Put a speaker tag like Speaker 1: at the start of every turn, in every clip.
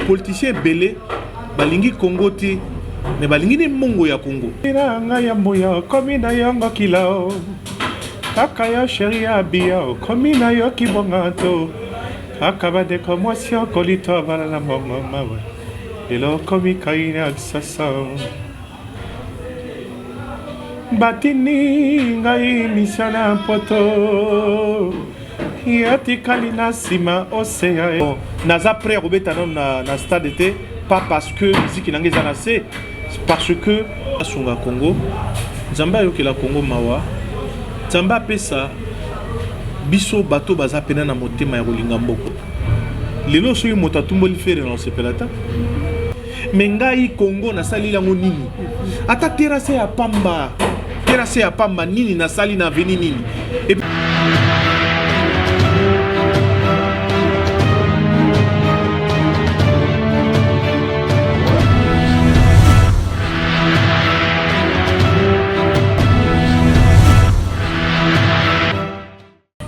Speaker 1: Bapoliticien ebele balingi Congo te, mais balingi nde mbongo ya Congo. Na ngai ya mbuya okomi na yongo kilo kaka yo sheri ya biya okomi na yo kibonga to kaka bandeko mwasi okolito abala na mbongo mawe lelo okomi kaina kisasa. Batindi ngai mission na poto yatikali na nsima osea. Bon, naza prêt ya kobeta nano na, na stade te, pas parce que miziki na ngai eza na se, parce que asunga Congo. Nzambe ayokela Congo mawa, Nzambe apesa biso bato baza pena na motema ya kolinga mboka. Lelo soki moto atumboli Ferre na osepela ta. Mais ngai Congo nasaleli yango nini? Ata terrasse ya pamba, terrasse ya pamba nini nasali na avenue nini? Et...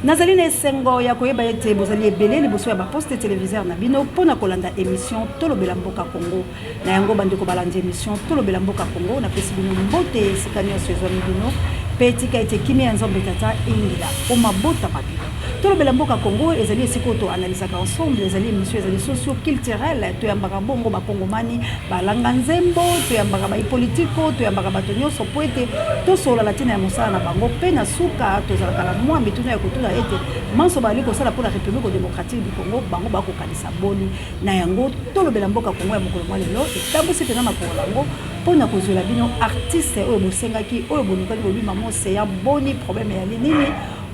Speaker 2: Nazali na esengo ya koyeba ete bozali ebele liboso ya ba poste televiseur na bino mpo na kolanda emission Tolobela Mboka Congo. Na yango bandeko balandi emission Tolobela Mboka Congo, napesi bino mbote esika nyonso ezwami bino mpe tika ete kimia ya Nzambe Tata eyingela o mabota ma bino. Tolobela Mboka Congo ezali esika oyo to analysaka ensemble, ezali emission ezali socio culturelle, toyambaka bongo bakongomani balanga nzembo, toyambaka bayi politiko, toyambaka bato nyonso mpo ete tosolola na ntina ya mosala na bango mpe na suka tozalaka na mwa mituna ya kotuna ete manso bazali kosala mpo na Republique democratique du Congo bango bakokanisa boni. Na yango tolobela mboka Congo ya mokolo mwa lelo etambwisi mpenza makolo na yango mpo na kozwela bino artiste oyo bosengaki, oyo bolukaki, bolobi mama Ocean boni problème eyali nini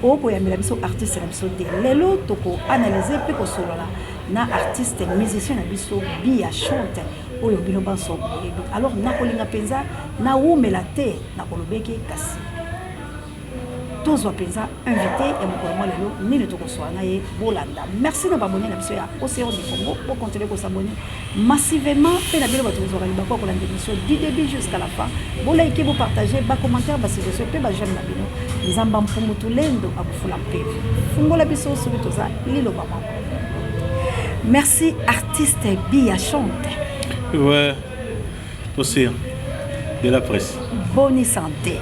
Speaker 2: okoyambela biso artiste na biso te. Lelo toko analyser mpe kosolola na artiste musicien na biso Biya Chante oyo bino banso boyebi. Alors nakolinga mpenza nawumela te na kolobeke, kasi tozwa mpenza invité ya mokolo mwa lelo nini tokoswa na ye, bolanda. Merci na babone na biso ya Océan du Congo, bokontinue kosabone massivement mpe na bino bato bozwaka libaku ya kolanda émission du début jusqu'à la fin. Bolike, bopartage, bacommentaire, basuggestion mpe baj'aime na bino. Nzamba mpungu tulendo akufula mpevu fungola biso soki toza liloba moko. Merci artiste Biya Chante.
Speaker 1: Ouais, Océan de la presse.
Speaker 2: Bonne santé.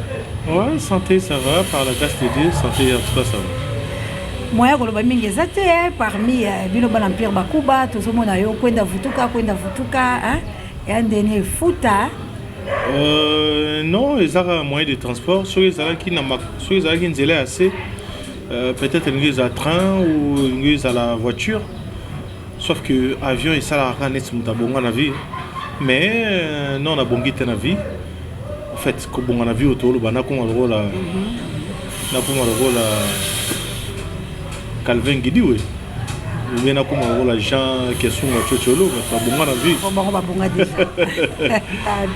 Speaker 1: Ouais, santé ça va, par la grâce de Dieu, santé en tout cas ça va.
Speaker 2: Moya koloba mingi eza te parmi bino bana Empire Bakuba, tozomona yo kwenda vutuka kwenda vutuka hein, ya ndeni efuta.
Speaker 1: Non, ezaka moyen de transport, soki ezalaki na soki ezalaki nzela ya se, peut-être elingi ezala train ou elingi ezala voiture, sauf que avion esalaka kaka neti moto abonga na vie, mais non, nabongi te na vie. En fait, kobonga na vie oyo toloba, nakoma lokola nakoma lokola Calvin Gidiwe ou bien nakoma lokola Jean Kesunga Chocholo, bato babonga na vie.
Speaker 2: Bango babonga déjà.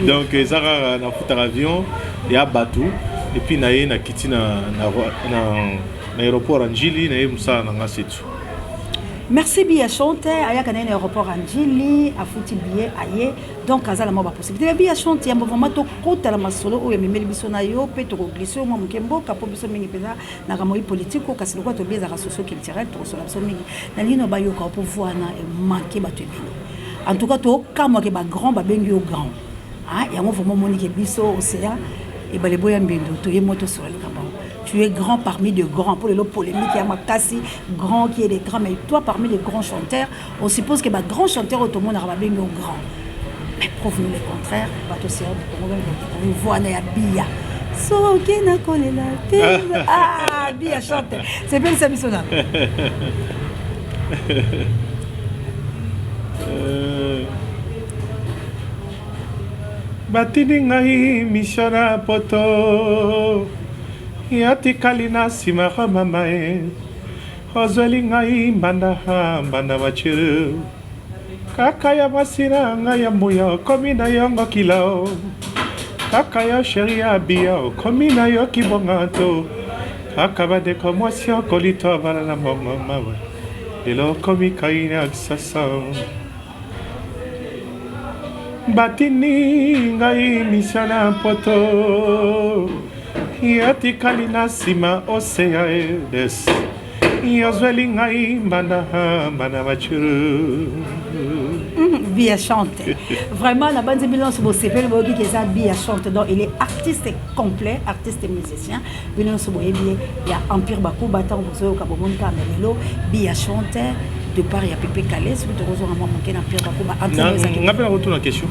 Speaker 1: Donc eza kaka nafutaka avion ya bato et puis na ye nakiti na, na, na, na aéroport ya Njili, na ye mosala na nga setu.
Speaker 2: Merci Biya Chante, ayaka na ye na aéroport ya Njili, afuti billet aye, donc aza na mwa bapossibilité. Mais Biya Chante, yambo vraiment tokota na masolo oyo ememeli biso na yo mpe tokoglisse yo mwa moke mboka mpo biso mingi mpenza na kamoi politiko, kasi lokola tobi ezalaka socio culturel, tokosola biso mingi nalingi na bayoka mpo voix na emanke bato ebele. En tout cas tokamwake ba grand babengi yo grand, yango vraiment omonike biso océan ebale boya mbindo toye mo tosola likambo yango. Tu es grand parmi de grands. Pour les polémiques, il y a Makassi, grand qui est des grands, mais toi parmi les grands chanteurs, on suppose que bah, grands chanteurs, tout le monde a bien grand. Mais prouve-nous le contraire, bato c'est du Congo, voix na ya Biya. Soki na kolela te. Ah, Biya chante. C'est bien ça biso na.
Speaker 1: Batindi ngai mission na poto yatikali na nsima ya mama e ozweli ngai mbanda mbanda bachere kaka ya mwasi na ngai ya mbuya okomi na yongo kilo kaka ya sheri ya biya okomi na yo kibonga to kaka bandeko mwasi okolito abala na mbongo mawe lelo okomi kaina kisasa. Batindi ngai mission na poto yatikali na nsima osea edes yozweli ngai mbanda mbanda bacuru.
Speaker 2: Biya Chante. Vraiment, na bandi bino nyonso bosepeli, boyoki ke eza Biya Chante. Donc il est artiste complet, artiste musicien. Bino nyonso boyebi ya Empire Bakuba, ntango bozoyoka bomoni kaka na lelo Biya Chante de part ya Pepe Kale. Soki tokozonga mwa moke na Empire Bakuba, entraîne
Speaker 1: Nga mpe nakotuna question.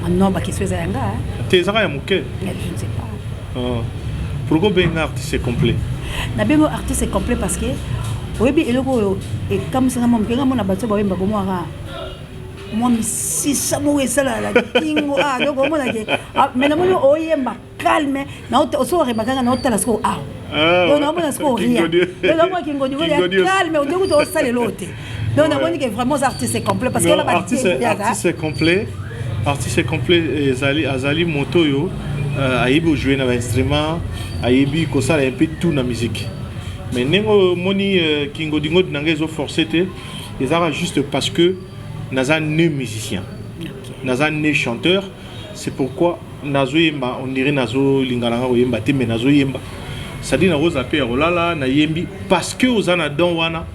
Speaker 2: Non, baquestion eza yanga.
Speaker 1: Te, ezaka ya moke.
Speaker 2: Je ne sais pas.
Speaker 1: Ah. Pourquoi obenga artiste complet?
Speaker 2: Nabengo artiste complet parce que oyebi eloko oyo ekamwisanga mwa moke, nga mona bato bayemba bomwaka mwa misisa moko esalala na kingo. Ah, donc omonake, mais namoni oyemba calme, oso oremaka na otala sikoyo awa. Donc naomona sikoyo rien, donc naomona kingodi ya calme, ondenge kuta osalela oyo te. Donc namoni ke vraiment oza artiste complet parce que
Speaker 1: Artiste complet, artiste complet ezali, azali moto oyo ayebi ojouer na bainstrument, ayebi kosala un peu tout na musique. Mais ndenge omoni kingodingodi na ngai ezoforce te, ezalaka juste parce que naza né musicien, naza né chanteur. C'est pourquoi nazoyemba, on dirait nazolinga nanga koyemba te, mais nazoyemba, c'est-à-dire nakozala mpe ya kolala nayembi parce que oza na don wana,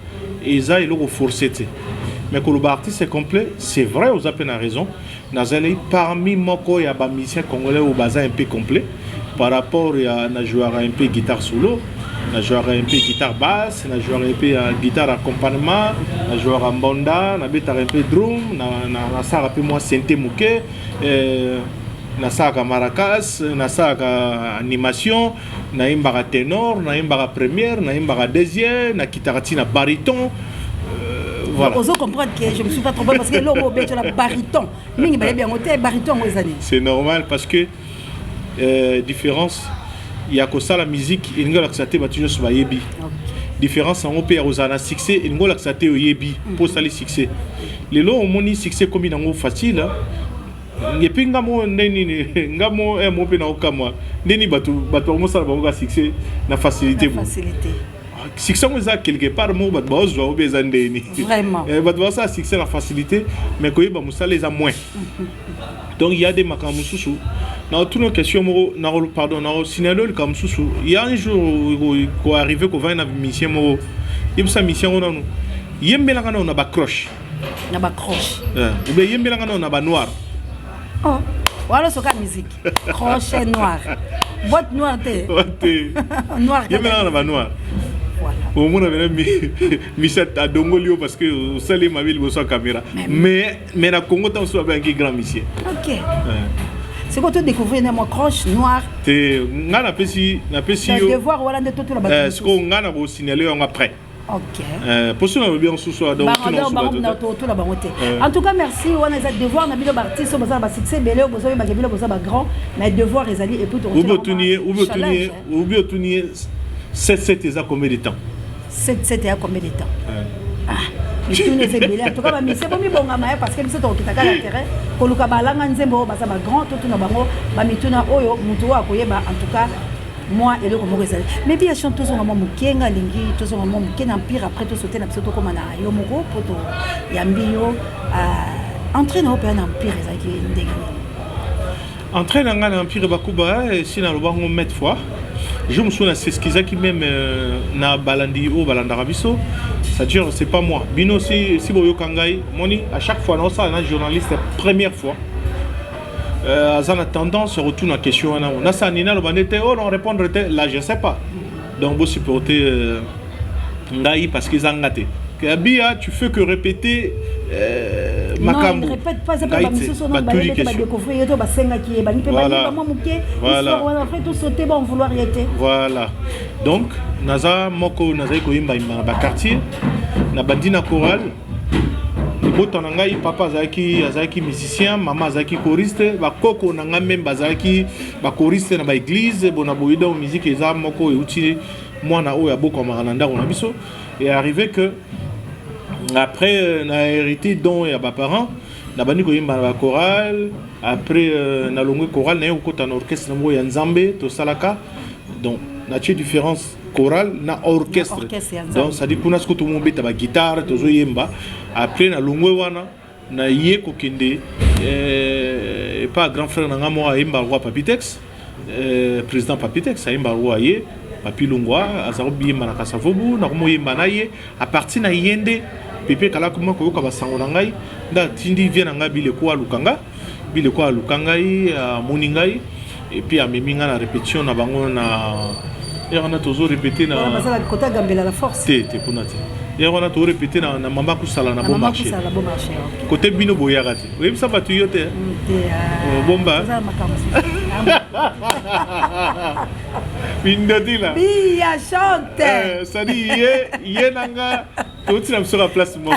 Speaker 1: eza eloko forcé te. Mais koloba artiste complet, c'est vrai, oza mpe na raison. Nazali parmi moko ya bamusicien congolais oyo baza un peu complet par rapport ya na jouaka un peu guitare solo, na jouaka un peu guitare basse, na jouaka un peu ya guitare accompagnement, na jouaka mbonda, nabetaka un peu drum, nasalaka mpe mwa synthé moke, nasalaka maracas, nasalaka animation, nayembaka ténor, nayembaka première, nayembaka deuxième, nakitaka ntina baryton. Voilà.
Speaker 2: Ozo comprendre que je me suis pas trompé parce que eloko obeti na baryton, mingi bayebi yango te. Baryton yango eza nini?
Speaker 1: C'est normal parce que différence ya kosala musique elingi olakisa te bato nyonso bayebi. Différence yango mpe ya kozala na succès elingi olakisa te oyebi mpo osali succès. Lelo omoni succès ekomi nango facile. Et puis nga mo nde nini, nga mo mo mpe naokamwa nde nini bato bamosala bango ka succès na facilité.
Speaker 2: Bo
Speaker 1: succès yango eza quelque part moko bato baozwa obe eza ndeni. Bato bazosala succès na facilité, mais koyeba mosala eza moins. Donc il y a des makambo mosusu na otuna question moko na, pardon, na osignale likambo mosusu. Il y a un jour koarrive kovandi na musicien moko, yebisa musicien ngo nanu yembelanga nano na bacroche.
Speaker 2: Na bacroche.
Speaker 1: Ou bien yembelanga nano na banoir.
Speaker 2: Oh, wana soka musique crochet noir, boîte noire te.
Speaker 1: Te.
Speaker 2: Noir.
Speaker 1: Yembelanga na banoir, omona mena musicien adongoli yo parce que osali mabe liboso ya caméra. Mais na Congo ntango mosusu babengaki grand musicien.
Speaker 2: Ok, sikoyo todécouvrir na mwa croche noire.
Speaker 1: Te, nga napesi yo
Speaker 2: devoir wana nde totula
Speaker 1: bato. Sikoyo nga na kosignale yango après. Mpo so nalobi yango susu.
Speaker 2: Totula bango te. En tout cas merci, wana eza devoir na bino baartiste oyo baza na basuccès ebele, oyo bozoyebaka bino boza bagrand, mais devoir ezali et puis
Speaker 1: Obi otuni ye 7 7 eza combien de temps?
Speaker 2: 7 7 eya combien de temps? Ah, mituni eza ebele. En tout cas bamise bomibongama ye parce que biso tokokita kaka na terrain koluka balanga nzembo oyo baza bagrand, totuna bango bamituna oyo motu oyo akoyeba. En tout cas mwa eloko moko ezali. Mais Biya Chante, tozonga mwa moke, nga alingi tozonga mwa moke na Empire, après tosote na biso tokóma na yo moko mpo toyambi yo. Entrée na yo mpenza na Empire ezalaki ndenge nini?
Speaker 1: Entrée na ngai na Empire Bakuba, esi nalobango maintes fois, jour mosusu na s'excusaki même na balandi oyo balandaka biso, c'est-à-dire c'est pas moi. Bino si boyoka ngai moni à chaque fois naosala na journaliste première fois, aza na tendance retour na question wana, nasala nini, aloba nde te, oh non, répondre te là, je sais pas. Donc bosupporter ngai parce que eza nga te. Bia, tu fais que répéter makambo.
Speaker 2: Non, répète pas, c'est pas bamisusu wana bayebete badécouvrir ye to basengaki ye bangi mpe bayeba mwa moke histoire wana, après tosauter ba en vouloir ye te.
Speaker 1: Voilà, donc naza moko nazali koyembayemba na baquartier, na bandi na chorale. Libota na ngai, papa azalaki musicien, mama azalaki choriste, bakoko na ngai même bazalaki bachoriste na baéglise bona boye. Donc musique eza moko euti mwana oyo abokwamaka na ndako na biso. Et arrivé que après na hérité don ya baparent, nabandi koyemba na bachorale. Après nalongwe chorale, naye kokota na orchestre moko ya Nzambe tosalaka. Donc natie différence chorale na orchestre. Donc c'est-à-dire kuna siko tomobeta baguitare, tozoyemba. Après nalongwe wana, naye kokende epa grand frère na nga moko ayemba roi Papitex, président Papitex ayemba roi ye Papi Lungwa, aza koyemba na Kasavubu, nakomoyemba na ye. À partir na ye nde Pepe Kala akoma koyoka basango na ngai, nde atindi vie na ngai Bileko aluka nga. Bileko aluka ngai, amoni ngai et puis amemi ngai na répétition na bango na heure wana tozo répéter na
Speaker 2: Wana côté Gambela la force.
Speaker 1: Te te, kuna te. Heure wana tozo répéter na Mama Kusala na Bon Marché.
Speaker 2: Kusala Bon Marché, OK.
Speaker 1: Côté bino boyaka te. Oyebisa bato yo te.
Speaker 2: Te.
Speaker 1: Bomba. Bindodila.
Speaker 2: Biya chante.
Speaker 1: C'est-à-dire ye ye nanga touti na biso ka place moko.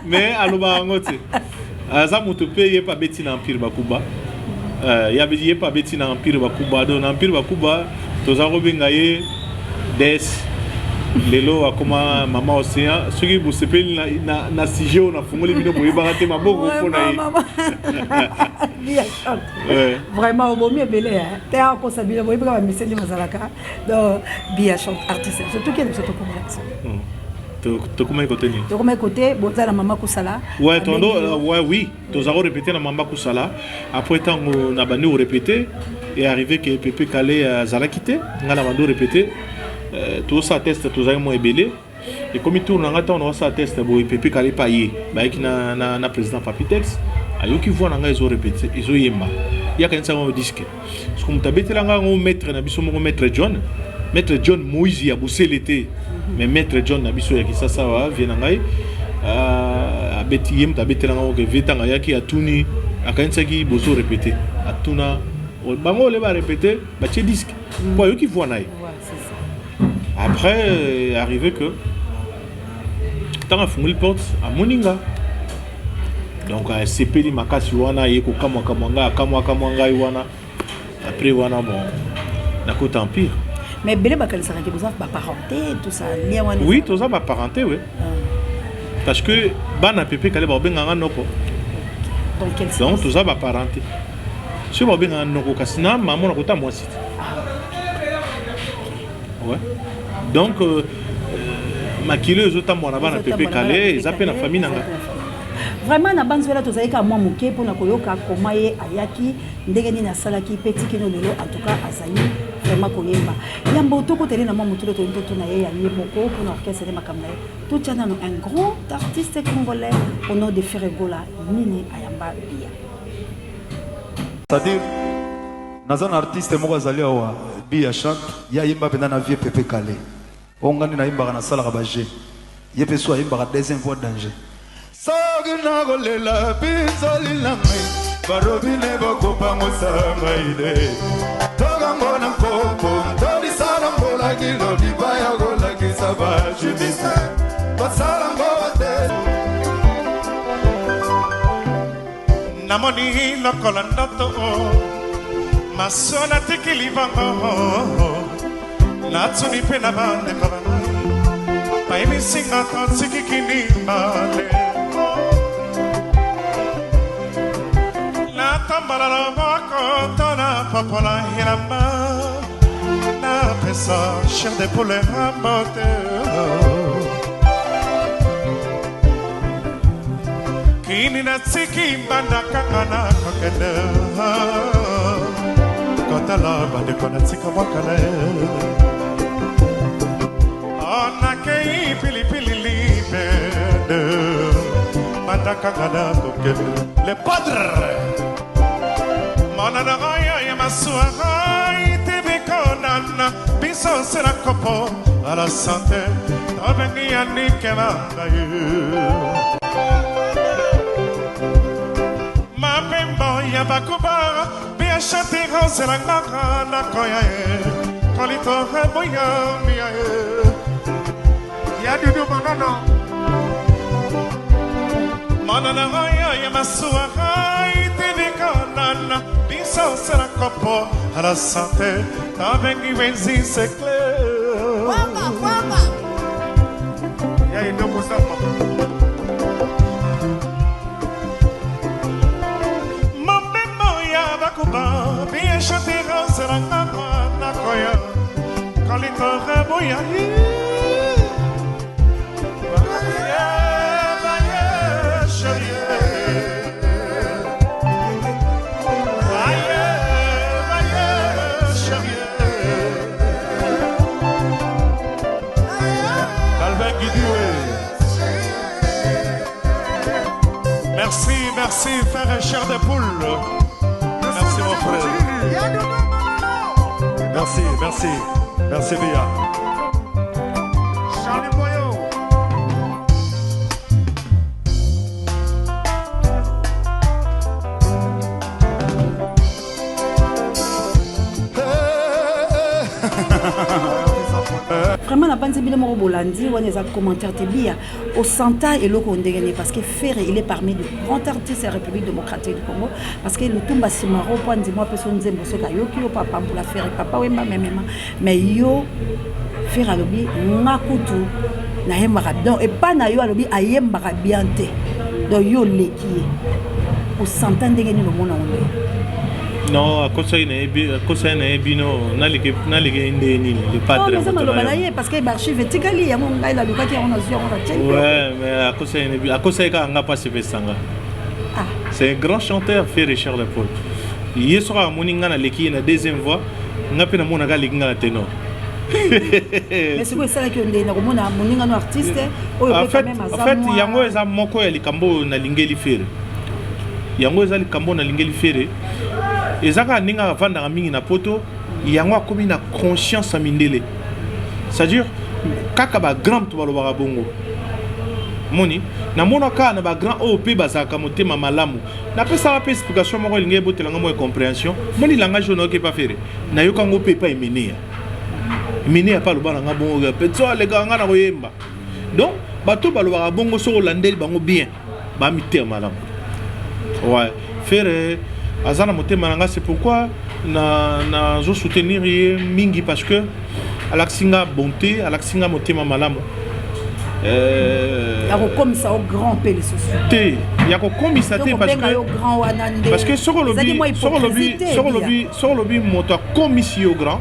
Speaker 1: Mais alobaka yango te. Aza moto mpe ye mpe abeti na Empire Bakuba. Ye mpe abeti na Empire Bakuba. Donc na Empire Bakuba toza kobenga ye Des. Lelo akoma Mama Océan. Soki bosepeli na sujet oyo nafungoli bino, boyebaka te, maboko mpona ye.
Speaker 2: Biya chante. Vraiment obomi ebele te, akosa bino, boyebaka bamiseli bazalaka. Donc Biya chante, artiste, surtout kende biso tokomona biso.
Speaker 1: Tokomaki kote nini?
Speaker 2: Tokomaki kote boza na Mama Kusala.
Speaker 1: Ouais, tondo, ouais, oui, toza korépéter na Mama Kusala. Après, ntango na bandi korépéter, est arrivé que Pepe Kale azalaki te. Ngai na bandi korépéter, tozosala test, tozalaki mwa ebele. Ekomi tour na ngai, ntango naosala test boye, Pepe Kale pa ye bayaki na président Papitex. Ayoki voix na ngai ezorépéter, ezoyemba, ye akanisi yango disque. Parce que moto abetela ngai yango, maître na biso moko, maître John, maître John Moïse ya Bosele te, mais maître John na biso ya Kisasa wa vie na ngai, abeti ye, moto abetela ngai oke vie. Ntango ayaki, atuni, akanisaki bozo répéter, atuna bango ole barépéter, batie disque mpo ayoki voix na ye. Après, arrivé que ntango afungoli porte, amoni nga, donc asepeli makasi wana, aye kokamwakamwa ngai, akamwakamwa ngai wana. Après wana, bon, nakota Empire.
Speaker 2: Mais ebele bakanisaka ke boza baparenté, tout ça, lien wana?
Speaker 1: Oui, toza baparenté, oui, parce que bana Pepe Kale babenganga noko.
Speaker 2: Dans quel sens?
Speaker 1: Donc toza baparenté. Soki babenganga noko, kasi na mama nakota mwasi te. Ouais, donc makilo ezotambola na bana Pepe Kale, eza mpe na famille na ngai.
Speaker 2: Vraiment, na banzi wana tozali kaka mwa moke mpona koyoka koma ye ayaki ndenge nini, asalaki mpe tikino lelo. En tout cas azali vraiment koyemba. Yambo tokotele na mwa motolo, toyini totuna ye ya ye moko mpona orchestre nde makambo na ye. Totya nano un grand artiste congolais au nom de Ferre Gola, nini ayamba Biya.
Speaker 3: C'est-à-dire naza na artiste moko azali awa, Biya chante, ye ayemba mpenza na vieux Pepe Kale. Oyo nga nde nayembaka, nasalaka baje, ye mpe so ayembaka deuxième voix danger. Soki nakolela pinzoli na ngai, barobinet bakopangosa ngai te. Tokango na nkombo ntondisala mbola kilo libaya kolakisa bachimiste basala ngo te.
Speaker 4: Namoni lokola ndoto, maso natiki libango, natuni mpe na bandeko ba ngai, bayebisinga totiki kinimba lelo. Natambola loboko to napapola elamba, napesa chair de poule mbote. Kini natiki mbandakanga, na kokende kotala bandeko natika mwakale. Nakei pilipili libende, mbandakanga na kokende le padre monana oyo ya masuwa itebikonana biso nsela kopo à la santé, tobengi yanike na ngai mapembo ya bakuba. Biachante ozelangaka nakoya ye kolito eboyambia ye ya dudu monano monana oyo ya masuwa itebikonana biso nsela kopo à la santé, tobengi wenzi sekle ya eloko zamba mobembo ya bakuba. Biachante ozelangaka nakoya kolito eboya. Baye, baye, chérie. Baye, baye, chérie.
Speaker 3: Calvin Guidiwe.
Speaker 4: Merci frère Chair de Poule. Merci mon frère.
Speaker 3: Merci, merci. Merci Bia.
Speaker 4: Charlie Boyo.
Speaker 2: Vraiment nabanzi bino moko bolandi wana eza commentaire te. Biya, osanta eloko ndenge nini? Parce que Ferre, il est parmi de grands artistes ya République démocratique du Congo, parce que Lutumba Simaro mpo andima apesa nzembo soki ayoki yo mpo apambola Ferre, Papa Wemba memema. Mais yo, Ferre alobi nga kutu nayembaka, donc epa na yo alobi ayembaka bien te, donc yo oleki ye. Osanta ndenge nini? Omona ngo ndenge?
Speaker 1: Non, akosaki na ye, akosaki na ye bino. Naleki nde nini, le padre?
Speaker 2: Eza maloba na ye, parce que baarchive etikali yango. Ngai nalukaki yango, nazwi yango na tieni.
Speaker 1: Ouais, mais akosaki, akosaki kaka nga mpasi epesanga.
Speaker 2: Ah.
Speaker 1: C'est un grand chanteur, Ferre Charles Paul. Ye soki amoni nga naleki ye na deuxième voix, nga mpe namonaka aleki nga na ténor.
Speaker 2: Mais sikoyo esalaki yo nde na komona moninga no artiste oyo?
Speaker 1: En fait, yango eza moko ya likambo oyo nalingeli Ferre. Yango eza likambo oyo nalingeli Ferre. Eza kaka ndenge avandaka mingi na Poto, yango akomi na conscience ya mindele, c'est-à-dire kaka bagrand moto balobaka bongo. Moni namona kaka na bagrand oyo mpe bazalaka motema malamu. Napesaka mpe explication moko elingi ebotelanga mwa compréhension. Moni langage oyo nayoki epa Ferre, nayoka yango mpe epa Emeneya. Emeneya mpe aloba na nga bongo pe so alekaka nga na koyemba. Donc bato balobaka bongo, soki olandeli bango bien, bamitema malamu. Ouais, Ferre aza na motema na nga. C'est pourquoi nazo soutenir ye mingi, parce que alakisi nga bonté, alakisi nga motema malamu.
Speaker 2: Ya kokomisa yo grand mpe lisusu?
Speaker 1: Te, ya kokomisa te, parce que soki olobi moto akomisi yo grand,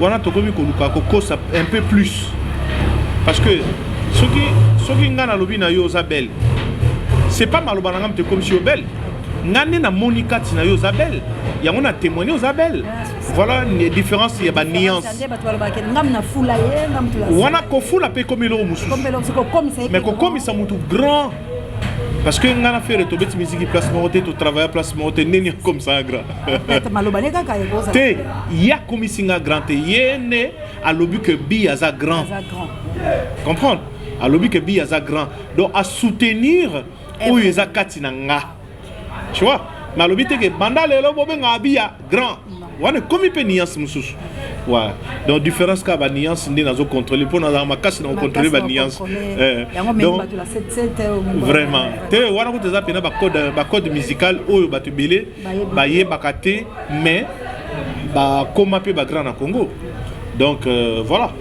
Speaker 1: wana tokomi koluka kokosa un peu plus, parce que soki nga nalobi na yo oza belle, c'est pas maloba na nga moto ekomisi yo belle. Nga nde namoni kati na yo oza belle, yango na témoigne oza belle. Voilà différence ya banuance wana. Kofula mpe ekomi eloko mosusu, mais kokomisa motu grand, parce que nga na Ferre tobeti musique place moko te, totravaille place moko te, ndeni akomisa nga grand te? Ye akomisi nga grand te. Ye nde alobi ke bi aza grand, comprendre? Alobi ke bi aza grand, donc asoutenir oyo eza kati na nga, tu vois? Mais alobi te ke banda lelo bobengaka Biya grand. Wana ekomi mpe nuance mosusu. Ouais, donc différence kaka banuance nde nazocontrôle, mpo nazala makasi na kocontrôle banuance.
Speaker 2: Donc
Speaker 1: vraiment te, wana kuta eza mpena bacode musical oyo bato ebele bayebaka te, mais bakóma mpe bagrand na Congo. Donc voilà,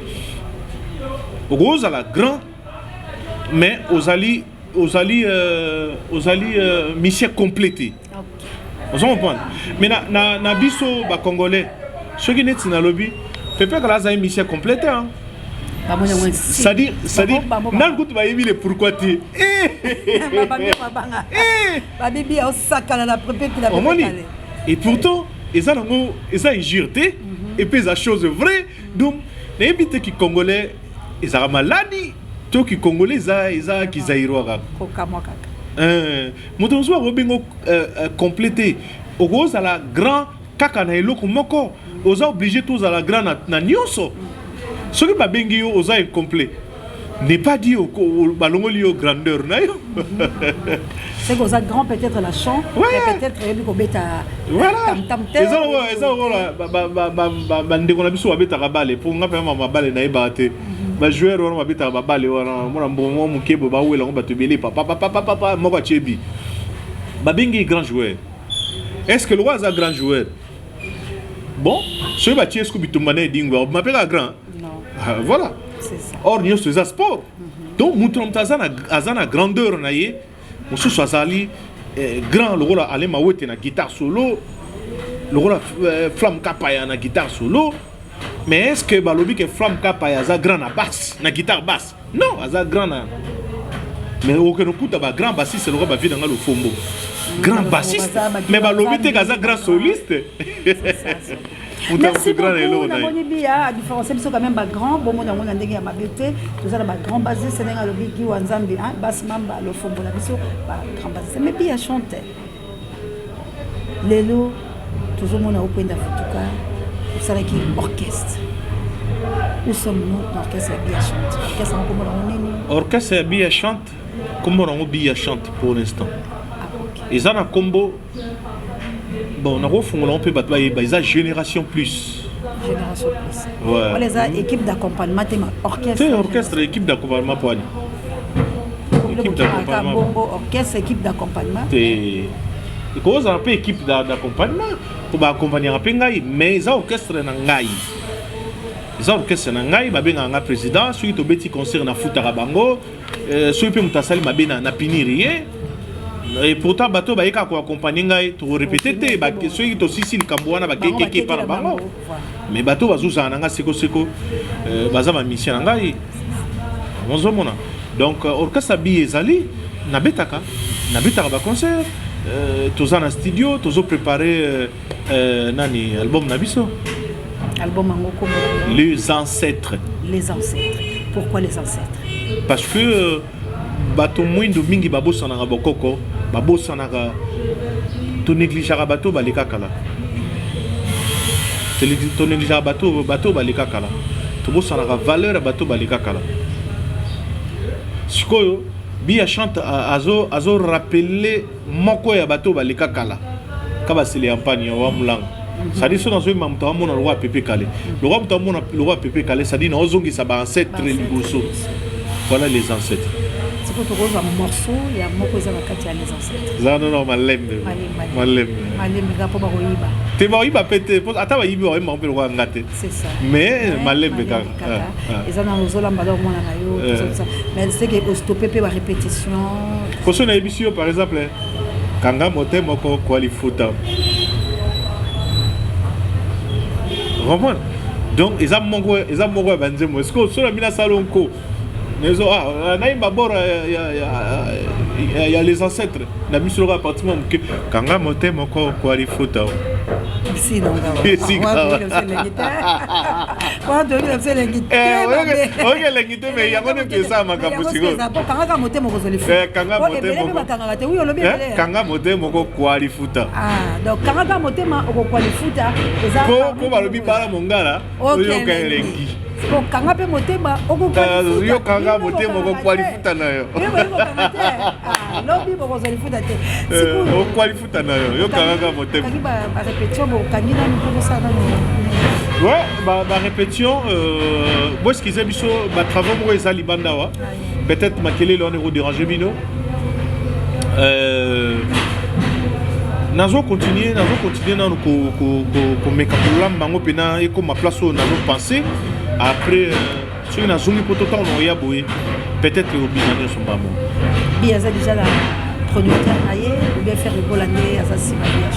Speaker 1: okozala grand, mais ozali musicien complet te, ozo comprendre? Mais na biso bacongolais, soki neti nalobi Pepe Kala azali musicien complet te, hein. C'est-à-dire nanu kutu bayebi le pourquoi te.
Speaker 2: Babibi osakana na
Speaker 1: Omoni, et pourtant eza nango, eza injure te, et puis eza chose vraie. Donc nayebi te ki congolais ezalaka maladi to ki congolais eza kizaïrois kaka.
Speaker 2: Kokamwa kaka.
Speaker 1: Moto mosusu akobenga complet te. Okozala grand kaka na eloko moko, oza obligé te ozala grand na nyonso. Soki babengi yo oza incomplet, n'est pas dit balongoli yo grandeur na yo.
Speaker 2: C'est que oza grand peut-être na chant,
Speaker 1: ouais.
Speaker 2: Mais peut-être oyebi kobeta.
Speaker 1: Voilà, eza lokola bandeko na biso babetaka bale. Mpo nga mpe mabale nayebaka te, bajoueur wana babetaka babale wana, mona mbongo moke boye, bawela yango bato ebele, papapapapapa, moko atie bi, babengi grand joueur. Est ce que lokola aza grand joueur, bon, soki batie esiko bitumba na edingwe, akobima mpe kaka grand?
Speaker 2: Non.
Speaker 1: Voilà. Or nyonso eza sport. Donc moto na moto aza na grandeur na ye. Mosusu azali grand lokola Ale Mawete na guitare solo, lokola Flamme Kapaya na guitare solo. Mais est ce que balobi ke Flamme Kapaya aza grand na basse, na guitare basse? Non, aza grand na, mais okende okuta bagrand bassiste lokola bavi na nga Lofombo, grand bassiste, mais balobi te kaza grand soliste.
Speaker 2: Merci beaucoup. Namoni Biya adifférencier biso quand même bagrand. Bomona yango na ndenge ya mabe te. Toza na bagrand bassiste, ndenge alobi Giwa Nzambe, bas mamba Lofombo na biso, bagrand bassiste. Mais Biya chante. Lelo tozomona okwenda futuka osalaki orchestre. Où sommes-nous na orchestre ya Biya Chante? Orchestre yango kombo nango nini?
Speaker 1: Orchestre ya Biya Chante, kombo nango Biya Chante pour l'instant.
Speaker 2: Ah, ok.
Speaker 1: Eza na kombo, bon, nakofungola yango mpe bato bayeba, eza Génération Plus.
Speaker 2: Génération Plus.
Speaker 1: Ouais.
Speaker 2: Wana eza équipe d'accompagnement te, ma orchestre.
Speaker 1: Te, orchestre, équipe d'accompagnement po ani? Équipe d'accompagnement.
Speaker 2: Bongo orchestre, équipe d'accompagnement.
Speaker 1: Te, ekozala mpe équipe d'accompagnement mpo baaccompagnaka mpe ngai, mais eza orchestre na ngai, eza orchestre na ngai. Babengaka nga président. Soki tobeti concert, nafutaka bango. Soki mpe moto asali mabe, na punir ye. Et pourtant bato bayekaka koaccompagne ngai, tokorépéter te. Soki tosisi likambo wana, bakekeke epa na bango. Mais bato bazozala na ngai sekoseko, baza bamusicien na ngai, ozomona. Donc orchestre bi ezali, nabetaka baconcert, toza na studio, tozoprépare nani, album na biso.
Speaker 2: Album yango kombo?
Speaker 1: Les Ancêtres.
Speaker 2: Les Ancêtres. Pourquoi Les Ancêtres?
Speaker 1: Parce que bato mwindu mingi babosanaka bokoko, babosanaka, tonégligeaka bato baleka kala, tonégligeaka bato baleka kala, tobosanaka valeur ya bato baleka kala. Sikoyo Biya Chante azo rappeler moko ya bato baleka kala ka basele ya mpani ya wa mulanga. C'est-à-dire so nazoyemba, moto amona lokwa Pepe Kale, lokwa moto amona lokwa Pepe Kale, c'est-à-dire naozongisa baancêtre liboso. Voilà, Les Ancêtres.
Speaker 2: Sikoyo tokozwa morceau ya moko eza na kati ya Les Ancêtres?
Speaker 1: Eza nono, malembe. Malembe.
Speaker 2: Malembe kaka mpo bakoyiba.
Speaker 1: Te, bakoyiba mpe te. Ata bayibi, bakoyimba mpe lokwa nga te.
Speaker 2: C'est ça.
Speaker 1: Mais malembe kaka.
Speaker 2: Eza na ozolamba da omwana na yo, mais c'est que ostoppe mpe barépétition.
Speaker 1: Poso nayebisi yo, par exemple, kanga motema moko kwa lifuta, comprendre. Donc eza moko ya banzembo. Est-ce que osola mina sala nko nezo nayimba bord ya Les Ancêtres na biso loka appartement moke, kanga motema moko kwa lifuta.
Speaker 2: Esika
Speaker 1: oyoki elengi te, mais yango nde eza makambo sikoyo.
Speaker 2: Kangaka motema, okozwa lifuta.
Speaker 1: Kanga motema
Speaker 2: moko, bakangaka te. Wi, olobi.
Speaker 1: Kanga motema moko kwa lifuta.
Speaker 2: Donc kangaka motema, okokwa lifuta.
Speaker 1: Eza po balobi bala mongala, oyoka elengi.
Speaker 2: Okanga mpe motema.
Speaker 1: Yokanga motema, okokwa lifuta na yo.
Speaker 2: Lobi bokozwa lifuta te.
Speaker 1: Okwa lifuta na yo, yokangaka motema.
Speaker 2: Barépétition bokangi nanu mpo bosala nanu?
Speaker 1: Ouais, barépétition, bo excuse biso, batravaux moko eza libanda wa, peut-être makelele wana ekodérange bino. Nazo continuer nanu komeka kolamba yango mpena ekóma place oyo nazopense. Après, soki nazongi mpo to ntango na oya boye, peut-être obima nyonso mbamo.
Speaker 2: Bi aza déjà na producteur na ye ou bien Ferre Gola nde aza nsima Biya?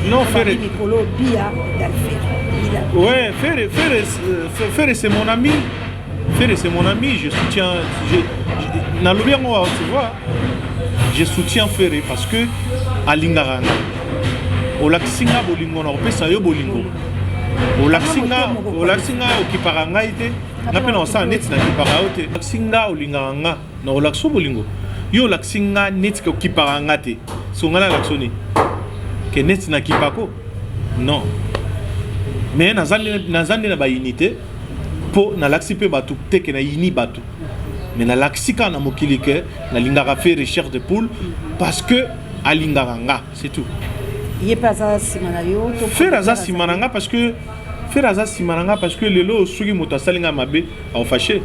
Speaker 1: Non, Ferre.
Speaker 2: Mikolo Biya égale Ferre.
Speaker 1: Ouais, Ferre, Ferre, Ferre, c'est mon ami. Ferre, c'est mon ami, je soutiens nalobi yango, tu vois, je soutiens Ferre parce que alingaka nga. Olakisi nga bolingo, na kopesa yo bolingo. Olakisi nga okipaka ngai te, nga mpe na kosala neti nakipaka yo te. Olakisi nga olingaka nga, na olakisi bolingo. Yo olakisi nga neti okipaka nga te, so nga nalakisi nini ke neti nakipako? Non, mais naza nde na baunité mpo nalakisi mpe bato te ke nayini bato, mais nalakisi kaka na mokili ke nalingaka Ferre chair de poule parce que alingaka nga, c'est tout.
Speaker 2: Ye mpe aza nsima na yo?
Speaker 1: Ferre aza nsima na nga parce que Ferre aza nsima na nga parce que lelo soki moto asali nga mabe, aofâcher.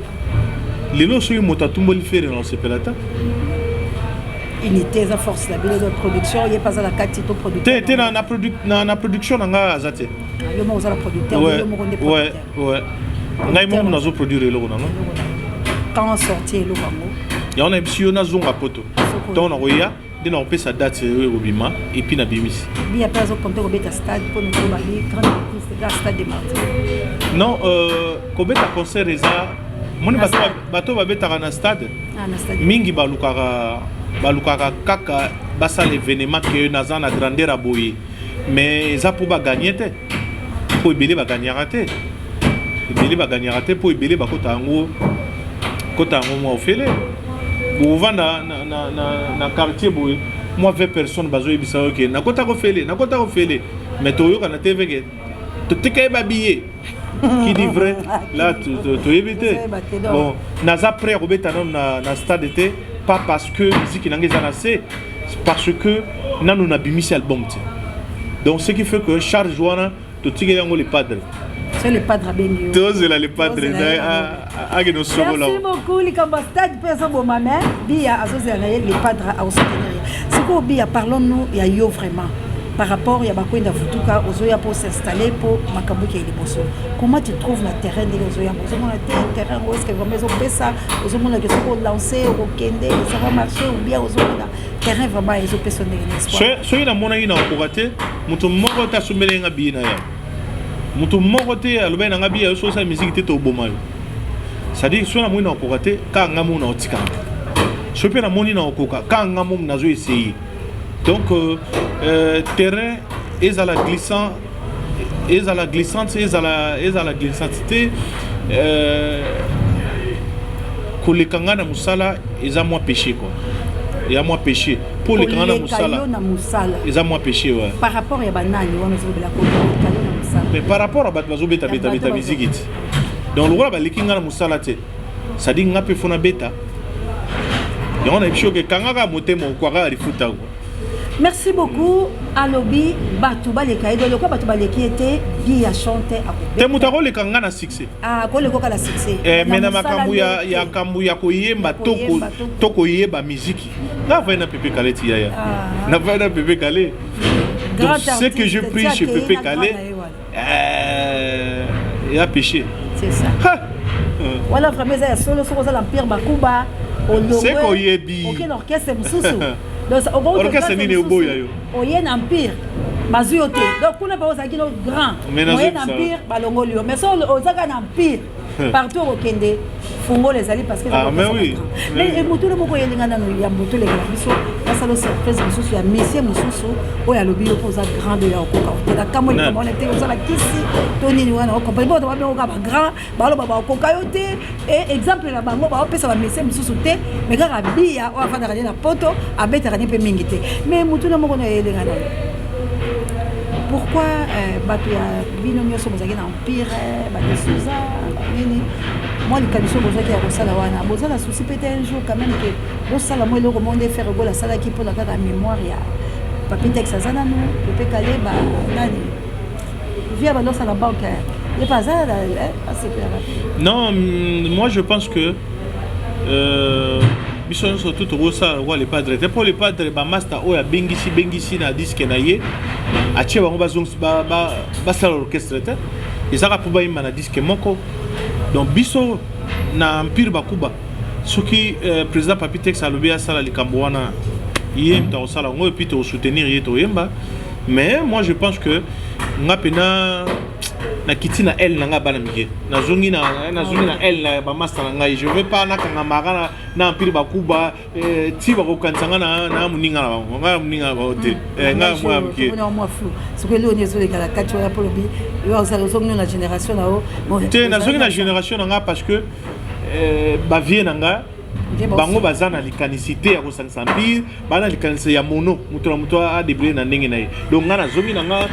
Speaker 1: Lelo soki moto atumboli Ferre, na osepela ta.
Speaker 2: Unité eza force na bino de production. Ye mpe aza na kati to
Speaker 1: producteur? Te, te, na production na nga aza te.
Speaker 2: Yo moko oza na producteur? Yo moko nde
Speaker 1: producteur? Ouais, ngai moko nazoproduire eloko na nga.
Speaker 2: Quand sorti eloko yango?
Speaker 1: Yango nayebisi yo, nazonga poto, ntango nakoya nde nakopesa date oyo ekobima et puis nabimisi.
Speaker 2: Biya mpe azocompter kobeta stade mpona koloba bi grande reprise ga Stade des Martyrs?
Speaker 1: Non, kobeta concert eza moni, bato babetaka na stade mingi balukaka kaka basala événement ke naza na grandeur ya boye, mais eza mpo baganye te, mpo ebele baganyaka te, ebele baganyaka te, mpo ebele bakota yango, kota yango mwa ofele. Bokovanda na quartier boye. Mwa 20 personnes bazoyebisa yo ke nakota kofele, nakota kofele, mais toyoka na TV ke toteka ye babillet. Qui dit vrai là, toyebi te. Bon, naza prêt ya kobeta nano na stade te, pas parce que musique na nga eza na se, parce que nano nabimisi album te. Donc ce qui fait que charge wana, totikeli yango le padre.
Speaker 2: So le padre abengi yo.
Speaker 1: Tozela le padre akende osokola.
Speaker 2: Merci beaucoup. Likambo ya stade mpe ezoboma, mais Biya azozela na ye, le padre akosoutenir ye. Sikoyo Biya, parlons-nous ya yo vraiment par rapport ya bakwenda vutuka. Ozoya mpo s'installer, mpo makambo ekei liboso. Comment tu trouves na terrain ndenge ozoyamba? Ozomona te terrain yango, est-ce vraiment ezopesa? Ozomona ke soki olance, okokende, ça va marcher, ou bien ozomona terrain vraiment ezopesa ndenge na espoir?
Speaker 1: Soki namonaki na okoka te, moto moko te asombeli nga billet na ya moto moko te alobaki na nga: "Biya, yo soki osala musique te, toboma yo." C'est-à-dire, soki namoni na okoka te, kaka nga moko na otikanga. Soki mpe namoni na okoka, kaka nga moko nazo essayer. Donc terrain ezala glissant, ezala glissante, ezala glissante te, koleka nga na mosala eza mwa péché quoi, eza mwa péché mpo oleka nga na mosala.
Speaker 2: Yo na mosala.
Speaker 1: Eza mwa péché, ouais.
Speaker 2: Par rapport ya banani wana ozolobela koleka yo na mosala?
Speaker 1: Mais par rapport à bato bazobeta beta beta miziki ti, donc lokola baleki nga na mosala te, c'est-à-dire nga mpe faut nabeta yango. Na biso oke kangaka motema, okwaka ya lifuta quoi.
Speaker 2: Merci beaucoup. Alobi bato baleka ye, lokola bato baleki ye te, Biya Chante.
Speaker 1: Te, moto akoleka nga na succès.
Speaker 2: Akoleka na succès.
Speaker 1: Mais na makambo ya kambo ya koyemba to koyeba miziki, nga avai na Pepe Kale ti yaya, navai na Pepe Kale. Donc ce que je prie chez Pepe Kale, ya péché.
Speaker 2: C'est ça wana, vraiment eza ya solo. Soki oza l'Empire Bakuba,
Speaker 1: olongwe, oyebi.
Speaker 2: Oke na orchestre mosusu.
Speaker 1: Orchestre nini oboya yo?
Speaker 2: Oye na Empire, bazwi yo te. Donc kuna mpe ozalaki no grand, oye na Empire, balongoli yo. Mais so ozaka na Empire, partout okokende, fungola ezali, parce que
Speaker 1: Ah, mais oui.
Speaker 2: Mais motuna moko oyelinga nano ya moto olekela biso, nasala surprise mosusu ya monsieur mosusu oyo alobi yo mpo oza grand ya okoka otela kambo likambo wana te. Ozala kisi to nini wana, okomprendre bo babengoka bagrand, baloba bakoka yo te. E exemple na bango baopesa bamesie mosusu te, mais kaka Biya oyo afandaka nde na Poto, abetaka nde mpe mingi te. Mais motuna moko na oyelinga nano: pourquoi bato ya bino nyonso bozalaki na Empire, badesuza nini, mwa likanisi oyo bozwaki ya kosala wana, boza na souci peut un jour quand même ke bosala mwa eloko moko nde Ferre Gola asalaki mpona kaka mémoire ya Papi Tex? Aza nanu Pepe Kale, ba nani via bandosala banque, ye mpe aza asepelaka.
Speaker 1: Non, moi je pense que biso nyonso tu tokosala lokola le padre te, mpo le padre, bamaster oyo abengisi bengisi na disque na ye, atie bango basala orchestre te, ezaka mpo bayimba na disque moko. Donc biso na Empire Bakuba, soki président Papi Tex alobi asala likambo wana, ye moto akosala yango, et puis tokosoutenir ye, toyemba. Mais moi je pense que nga mpena nakiti na aile na ngai bana mike, nazongi na aile na bamaster na ngai. Je veux pas nakangamaka na Empire Bakuba ti bakokanisa nga na moninga na bango. Ngai na moninga na bango te, ngai mwa mike.
Speaker 2: Soki eloni ezoleka na kati wana, mpo lobi ozongi na génération na yo.
Speaker 1: Te, nazongi na génération na ngai parce que bavie na ngai, bango baza na likanisi te ya kosangisa Empire, baza na likanisi ya mono, moto na moto adébrouille na ndenge na ye. Donc ngai nazongi na nga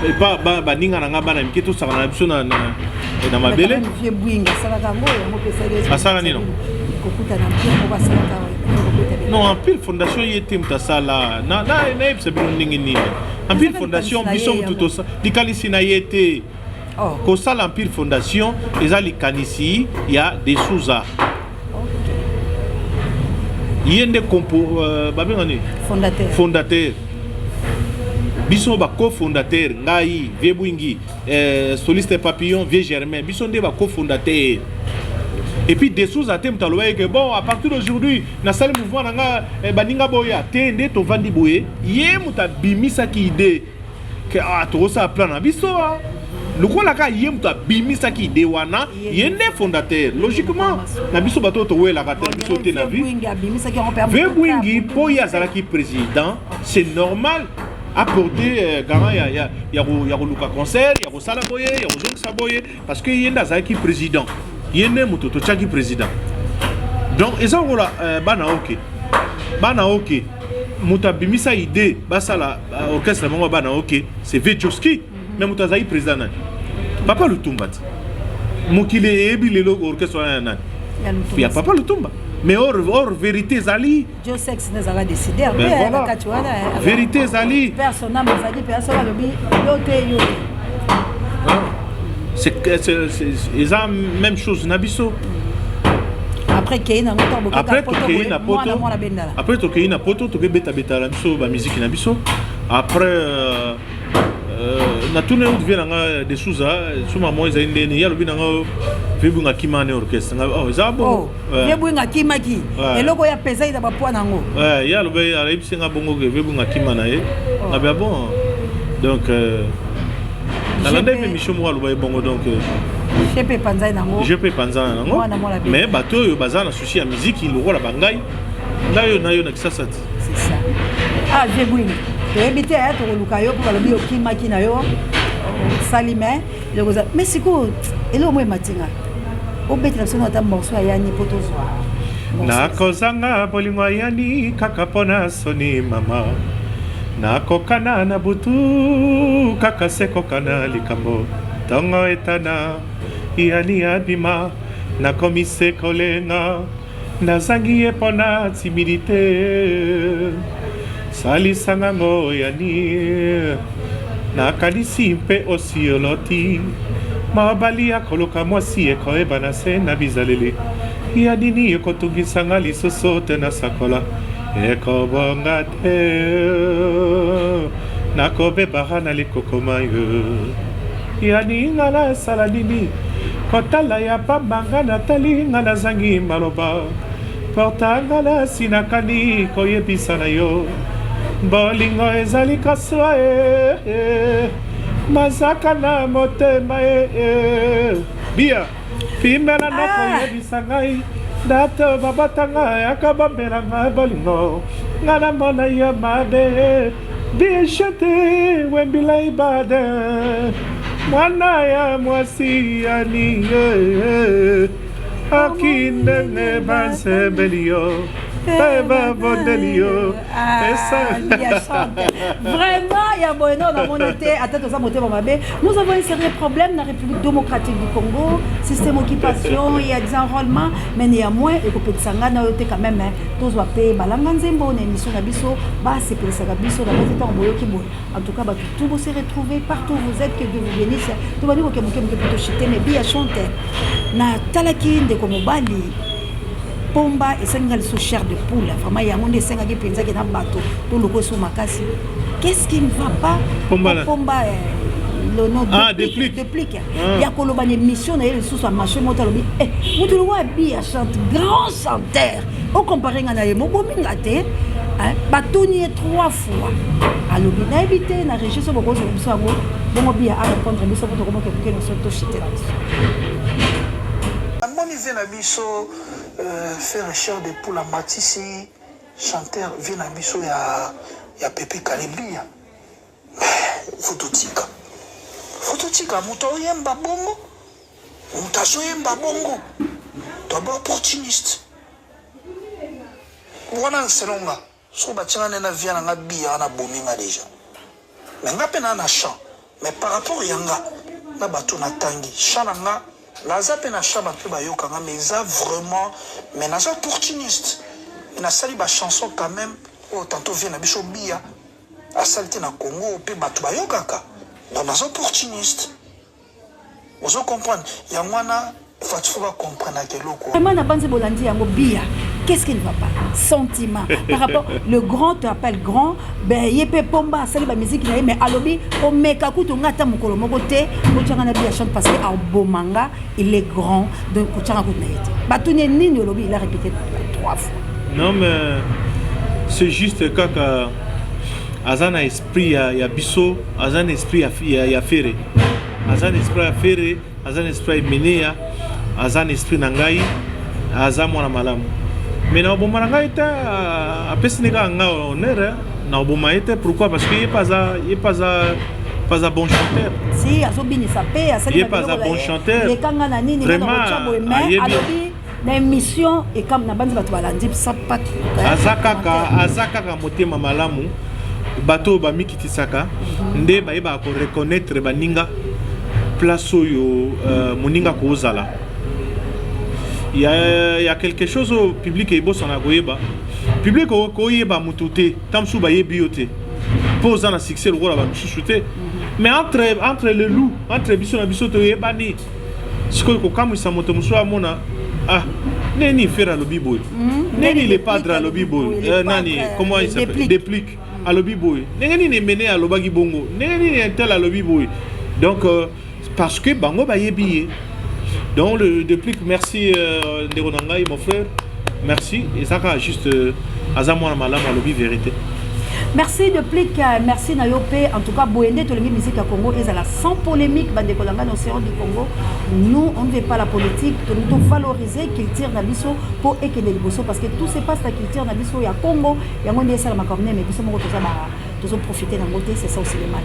Speaker 1: epa baninga na nga bana mike, tosaka na biso na mabele. Asala nini? Non, Empire Fondation, ye te moto asala. Nayebisa bino ndenge nini Empire Fondation, biso motu likanisi na ye te. Kosala Empire Fondation eza likanisi ya De Souza. Ye nde compo babenga nini?
Speaker 2: Fondateur.
Speaker 1: Fondateur. Biso bacofondateur, ngai, vieux Bwingi, soliste Papillon, vieux Germain, biso nde bacofondateur. Et puis De Souza te moto alobaki ke bon, à partir d'aujourd'hui nasali mouvement na nga, baninga boya te. Nde tovandi boye, ye moto abimisaki idée ke ah, tokosala plan na biso. Ah, lokola kaka ye moto abimisaki idée wana, ye nde fondateur logiquement na biso. Bato oyo towelaka te na biso te na vie, vieux Bwingi, mpo ye azalaki président, c'est normal apporter garant ya koluka concert, ya kosala boye, ya kozongisa boye, parce que ye nde azalaki président, ye nde moto totiaki président. Donc eza lokola bana oke, bana oke. Moto abimisa idée basala orchestre bango bana, ok, c'est vieux Josky. Mais moto azali président nani? Papa Lutumba. Ti mokili eyebi lelo orchestre wana ya nani? Ya Papa Lutumba. Mais or vérité ezali
Speaker 2: Josex ezalaka décideur.
Speaker 1: Ben voilà.
Speaker 2: Na kati wana.
Speaker 1: Vérité ezali.
Speaker 2: Personne azali mpe asoki alobi yo te, yo te.
Speaker 1: Eza même chose na biso.
Speaker 2: Après kei nango ntango?
Speaker 1: Après tokei na Poto, après tokei na Poto, tokebetabeta na biso bamiziki na biso. Après natuni oyo vieux na nga de Souza, suma mo ezali ndeni. Ye alobi na nga vieux Bwinga akima ne orchestre. Nga oh, eza bongo.
Speaker 2: Vieux Bwinga akimaki eloko oyo apesaki na bapoi nango.
Speaker 1: Ye alobi, ayebisi nga bongo ke vieux Bwinga akima na ye. Ngabi bon, donc nalanda ye émission moko, aloba ye bongo, donc
Speaker 2: je mpe epanzai nango.
Speaker 1: Je mpe epanzana nango. Mais bato oyo baza na souci ya miziki lokola bangai, ngai oyo na yo na Kisasa ti.
Speaker 2: C'est ça. Ah, vieux Bwinga, toyebi te, tokoluka yo mpo balobi okimaki na yo, osali. Mais eloko eza, mais sikoyo eloko mo ematinga, obetela biso no ata morceau ayani mpo tozwa.
Speaker 1: Nakozanga bolingo ayani kaka mpo na soni mama, nakokana na butu kaka se kokana likambo ntongo etana yani abima, nakomi se kolenga, nazangi ye mpo na timidité, salisanga ngo yani, nakanisi mpe osi oloti mobali akoluka mwasi ekoyebana se na bizaleli ya nini, ekotungisanga lisusu te, nasakola ekobonga te, nakobebaka na likokoma yo yani, nga nasala nini? Kotala ya pamba nga natali, nga nazangi maloba, porta nga nasinakani koyebisa na yo bolingo ezali kaswa e mazaka na motema e bia pimela nakoyebisa ngai dato babatanga yakabambela ngai bolingo nga namona yo mabe bichete wembila ibade mwana ya mwasi yani aki ndenge basembeli yo mpe babondeli yo.
Speaker 2: Vraiment ya boye no namoni te. Ata toza motema mabe, nous avons un sérieux problème na République démocratique du Congo, système occupation, il y a des enrôlements, mais néanmoins ekopekisa ngai na yo te quand même tozwa mpe balanga nzembo na émission na biso, basepelisaka biso na bati ntango boyoki boye. En tout cas, bato tout bose retrouver partout où vous êtes, que Dieu vous bénisse. Tobandi koke moke moke po tochite. Mais Biya Chante, natalaki ndeko mobali Pomba, esangi nga lisusu chair de poule. Vraiment yango nde esengaki mpenzaki na bato toluka eso makasi. Qu'est-ce qui ne va pas?
Speaker 1: Pomba,
Speaker 2: Pomba, le nom?
Speaker 1: Ah, Déplique.
Speaker 2: Déplique. Ah. Ya koloba na émission na ye lisusu, amarché moto alobi eh, moto lokola Biya Chante, grand chanteur, ocompare nga na ye, mobomi nga te. Batuni ye trois fois, alobi nayebi te. Na régie so bokozela biso yango bongo, Biya arépondre biso po tokomoke moke nyonso toshite na biso.
Speaker 5: Namoni vieux na biso Ferre Chair de Poule amatisi chanteur vieux na biso ya Pepe Kalebia. Mais faut totika moto aoyemba bongo, moto azoyemba bongo to ba opportuniste wana. Selon nga, soki batianga nde na vieux na nga Biya wana, bomi nga déjà. Mais nga mpe naa na champ, mais par rapport ya nga na bato natangi champ na nga, naza mpe na champ, bato mpe bayokanga, mais eza vraiment, mais naza opportuniste, mais nasali bachanson quand même oyo tantôt vieux na biso Biya asali te na Congo mpe bato bayokaka. Donc naza opportuniste, ozo comprendre? Yango wana fati fo bacomprenaka eloko.
Speaker 2: Vraiment, na banzi bolandi yango. Biya, qu'est-ce qui ne va pas? Sentiment par rapport le grand te appelle grand. Ben ye mpe Pomba asali bamusike na ye, mais alobi omeka kutu nga ata mokolo moko te kotianga na Biya Chante, parce que aboma nga, il est grand, donc kotianga kutu na ye te. Batuni ye nini, olobi, il a répété trois fois.
Speaker 1: Non, mais c'est juste kaka aza na esprit ya biso, aza na esprit ya Ferre, aza na esprit ya Ferre, aza na esprit ya Emeneya, aza na esprit na ngai, aza mwana malamu, mais na oboma na ngai te. Apesi ne kaka ngai honneur na oboma ye te. Pourquoi? Parce que ye mpe aza bon chanteur.
Speaker 2: Si azobinisa mpe asali
Speaker 1: Ye mpe aza bon chanteur.
Speaker 2: Lekanga na nini?
Speaker 1: Vraiment,
Speaker 2: boye, mais alobi. Na émission ekam na bandi bato balandi sapat.
Speaker 1: Aza kaka motema malamu. Bato oyo bamikitisaka nde bayebaka koreconnaître baninga, place oyo moninga kozala. Ya quelque chose oyo public ebosana koyeba. Public koyeba motu te, ta mosusu bayebi yo te mpo oza na succès lokola bamisusu te, mais entre le loup, entre biso na biso, toyebani. Sikoyo kokamwisa moto mosusu amona: "Ah, neni Ferre alobi boye, neni le padre alobi boye, nani, comment il s'appelle, Déplique alobi boye, ndenge nini Emene alobaki bongo, ndenge nini intel alobi boye?" Donc parce que bango bayebi ye. Donc le Déplique, merci, ndeko na ngai, mon frère, merci. Eza kaka juste aza mwana malamu, alobi vérité.
Speaker 2: Merci Déplique, merci na yo mpe. En tout cas, boye nde tolingi musique ya Congo ezala sans polémique. Bandeko na ngai na océan du Congo, nous, on ne veut pas la politique. Tolingi tovaloriser culture na biso mpo ekende liboso, parce que tout se passe na culture na biso ya Congo. Yango nde esalamaka monene, biso moko toza tozoprofite nango te. C'est ça aussi le mal.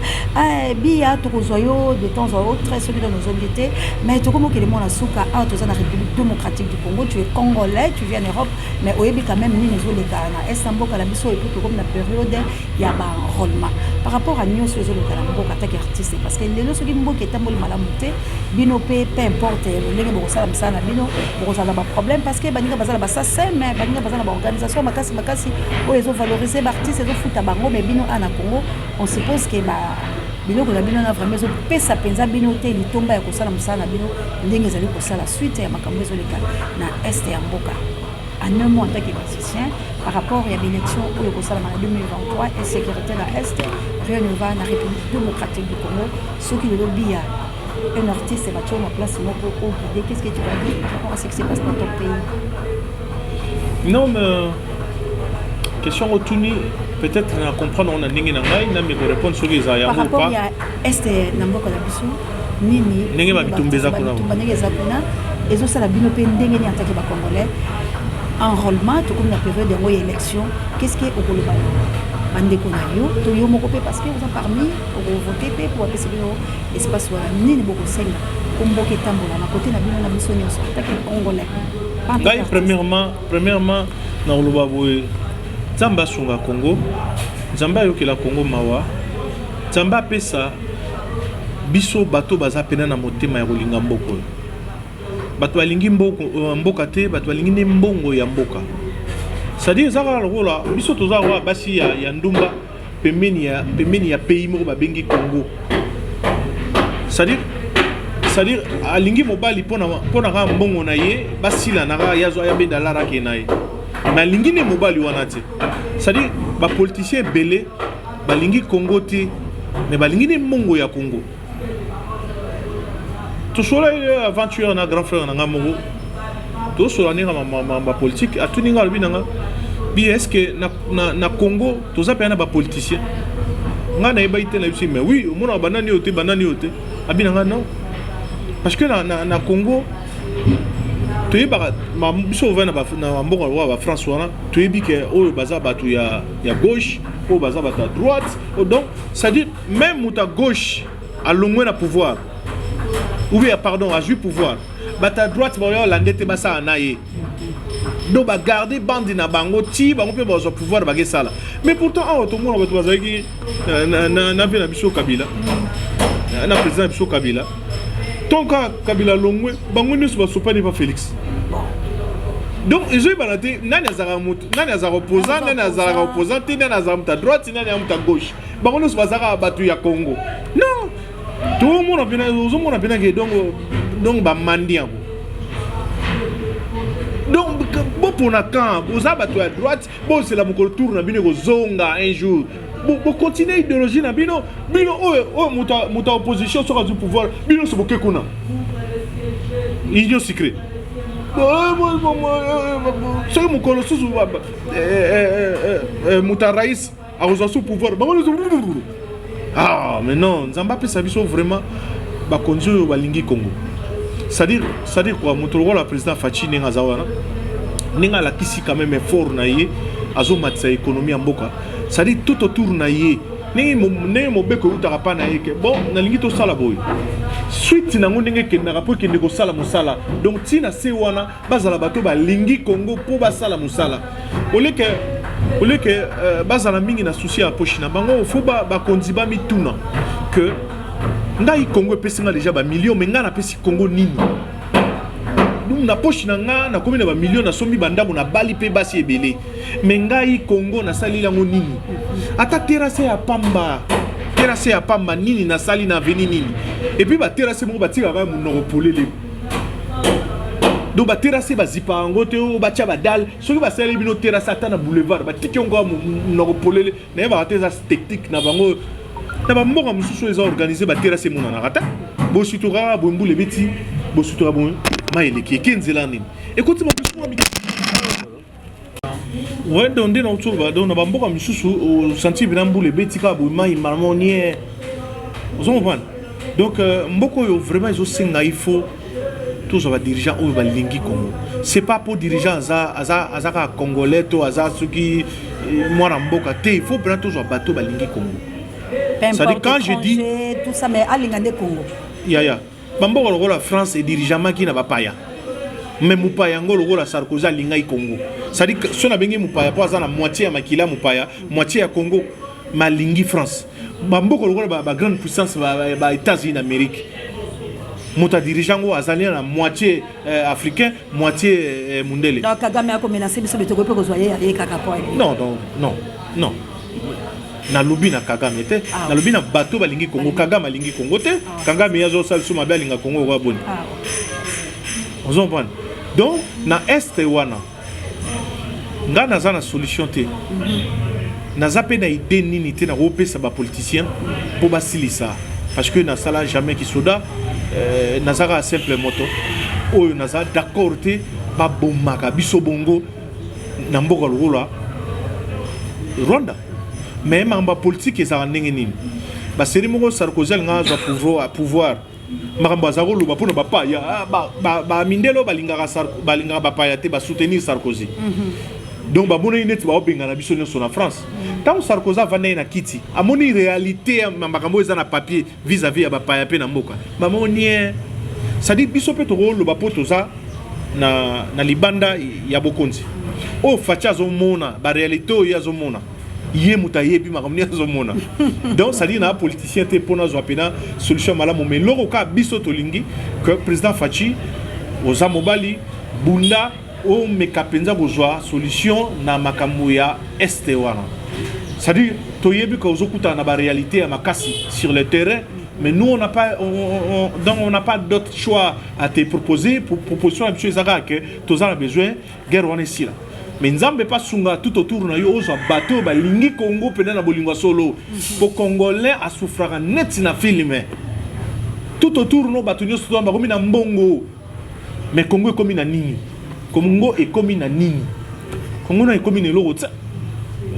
Speaker 2: Biya tokozwa yo de temps en autre soki nano ozongi te, mais tokomi okende mona suka. Awa toza na République démocratique du Congo. Tu es congolais, tu vis en Europe, mais oyebi quand même nini ezoleka na est mboka na biso. Et puis tokomi na période ya baenrôlement. Par rapport à nyonso ezoleka na mboka, ataki artiste, parce que lelo soki mboka etamboli malamu te, bino mpe, peu importe ndenge bokosala mosala na bino, bokozala na baproblème, parce que baninga baza na baSACEM, baninga baza na baorganisation makasi makasi oyo ezovaloriser baartiste, ezofuta bango. Mais bino awa na Congo, on suppose ke ba biloko na bino na vraiment ezopesa mpenza bino te litomba ya kosala mosala na bino ndenge ezali kosala. Suite ya makambo ezoleka na est ya mboka, en un mot, en tant que musicien, par rapport ya baélection oyo ekosalama na 2023, insécurité na est, rien ne va na République démocratique du Congo, soki lelo Biya, un artiste, batia na place moko oguide, qu'est-ce que tu vas dire par rapport à ce qui se passe dans ton pays?
Speaker 1: Non, mais question otuni, peut-être na comprendre na ndenge na ngai na korépondre soki eza
Speaker 2: yango. Par rapport ya est na mboka na biso, nini?
Speaker 1: Ndenge babitumba eza kuna.
Speaker 2: Bitumba ndenge eza kuna, ezosala bino mpe ndenge nini en tant que bacongolais? Enrôlement, tokomi na période yango ya élection. Qu'est-ce que okoloba bandeko na yo to yo moko mpe, parce que oza parmi okovote mpe po bapesi bino espace wana? Nini bokosenga po mboka etambola na kote na bino na biso nyonso en tant que congolais?
Speaker 1: Ngai, premièrement, nakoloba boye: Nzambe asunga Congo, Nzambe ayokela Congo mawa, Nzambe apesa biso bato baza pena na motema ya kolinga mboka oyo. Bato balingi mboka te, bato balingi nde mbongo ya mboka. C'est-à-dire eza kaka lokola biso toza lokola basi ya ndumba pembeni ya pays moko babengi Congo. C'est-à-dire alingi mobali mpona kaka mbongo na ye, basila kaka, ye azwa, ya benda lara, ake na ye, mais alingi nde mobali wana te. C'est-à-dire bapoliticien ebele balingi Congo te, mais balingi nde mbongo ya Congo. Tosola aventure na grand frère na nga moko, tosola ndenge bapolitique. Atuni nga, alobi na nga bi: "Est ce que na Congo toza mpenza na bapoliticien?" Nga nayebaki te. Na biso, mais oui, omonaka banani oyo te, banani oyo te. Abi na nga: "Non, parce que na Congo toyebaka biso ovai na bamboka lokola bafrance wana, toyebi ke oyo baza bato ya gauche, oyo baza bato ya droite. Donc c'est à dire même moto ya gauche alongwe na pouvoir, ou bien, pardon, azwi pouvoir, bato ya droite baoya olande te, basala na ye. Donc bagarde bandi na bango ti bango mpe bazwa pouvoir, bakesala. Mais pourtant awa tomona bato bazalaki na vie na biso Kabila, na président na biso Kabila. Tonka Kabila longwe, bango nyonso basopani pa Félix. Donc ezoyebana te nani azalaka motu, nani azalaka opposant, nani azalaka opposant te, nani azalaka moto ya droite, nani aza moto ya gauche. Bango nyonso bazalaka bato ya Congo. Non, tozomona mpena, ozomona mpena ke donc bamandi yango. Donc bopona camp. Boza bato ya droite, bozela mokolo tour na bino ekozonga un jour. Bokontinue idéologie na bino. Bino oyo moto ya opposition soki azwi pouvoir, bino nyonso boke kuna, union sacrée. Soki mokolo susu moto ya rais akozwa su pouvoir, bango nyonso. Ah, mais non, Nzambe apesa biso vraiment bakonzi oyo balingi Congo. C'est-à-dire quoi, moto lokola président Fatshi, ndenge aza wana, ndenge alakisi quand même effort na ye, azomatisa économie ya mboka, c'est-à-dire tout autour na ye. Ndenge mobeko eutaka mpa na ye ke bon, nalingi tosala boye, suite nango ndenge ekendaka mpo ekende kosala mosala. Donc ntina se wana bazala bato balingi Congo mpo basala mosala, oleke oleke bazala mingi na souci ya poche na bango. Faut bakonzi bamituna que ngai, Congo epesi nga déjà bamillion, mais ngai napesi Congo nini? Donc na poche na nga nakomi na bamillion, nasombi bandako, nabali mpe basi ebele, mais ngai Congo nasaleli yango nini? Ata terrasse ya pamba, terrasse ya pamba nini nasali na avenue nini? Et puis baterrasse moko batikaka monoko polele. Donc baterrasse bazipa yango te, oyo batya badale. Soki basaleli bino terrasse ata na boulevard, batiki yango kaka monoko polele. Nayebaka te, eza technique na bango. Na bamboka mosusu oyo eza organisé, baterrasse emonanaka te. Bosutuka kaka boye, mbula ebeti, bosutuka boye, mai eleki, eke nzela nini, ekoti mabiso. Ouais, donc nde nauti, donc na bamboka misusu osentir mpena mbula ebeti kaka boye, mai malamo nie, ozo comprendre. Donc mboka oyo vraiment ezosenga, il faut tozwa badirigeant oyo balingi Congo. C'est pas po dirigeant aza kaka congolais to aza soki mwana mboka te. Il faut mpena tozwa bato balingi Congo.
Speaker 2: C'est-à-dire, quand je dis tout ça, mais alinga nde Congo.
Speaker 1: Yaya, bamboka lokola France edirigeamaki na bapaya, mais mopaya yango lokola Sarkozy alingaki Congo. C'est-à-dire, so nabengi mopaya mpo aza na moitié ya makila mopaya, moitié ya Congo, malingi France. Bamboka lokola bagrande puissance, ba États-Unis d'Amérique, moto adirige yango azali na moitié africain, moitié mundele.
Speaker 2: Donc Kagame akomenacer biso, betoko mpe kozwa ye, aye kaka po.
Speaker 1: Non, non, non, non, nalobi na Kagame te. Nalobi na bato balingi Congo. Kagame alingi Congo te. Kagame ye azosala biso mabe, alinga Congo okoya boni? Ozo comprendre? Donc na Est wana, nga naza na solution te, naza mpe na idée nini te nakopesa bapoliticien mpo basilisa, parce que nasala jamais kisoda, naza kaka simple moto oyo naza d'accord te babomaka biso bongo na mboka lokola Rwanda. Mais makambo ya politike ezalaka ndenge nini? Baseri moko, Sarkozy alingaka azwa pouvoir, makambo aza koloba mpona bapaya, bamindele oyo balingaka bapaya te basoutenir Sarkozy. Donc bamonaki neti baobengana biso nyonso na France. Ntango Sarkozy avanda ye na kiti, amoni réalité ya makambo oyo eza na papier vis-à-vis ya bapaya mpe na mboka, bamoni ye. C'est-à-dire biso mpe tokoloba mpo toza na libanda ya bokonzi. Oyo Fatshi azomona, baréalité oyo ye azomona, ye moto ayebi makambo nini azomona. Donc c'est-à-dire na politicien te mpona azwa mpena solution malamu, mais eloko kaka biso tolingi que président Fatshi, oza mobali, bunda, omeka mpenza kozwa solution na makambo ya Est wana. C'est-à-dire toyebi ka ozokutana na baréalité ya makasi sur le terrain, mais nous on n'a pas on, on, donc on n'a pas d'autre choix à te proposer. Pour proposition na biso eza kaka ke toza na besoin guerre wana esila, mais Nzambe mpe asunga tout autour na yo, ozwa bato oyo balingi Congo mpena na bolingo ya solo, po congolais asouffraka neti na film. Tout autour no, bato nyonso to bakomi na mbongo, mais Congo ekomi na nini? Congo ekomi na nini? Congo na ekomi na eloko te.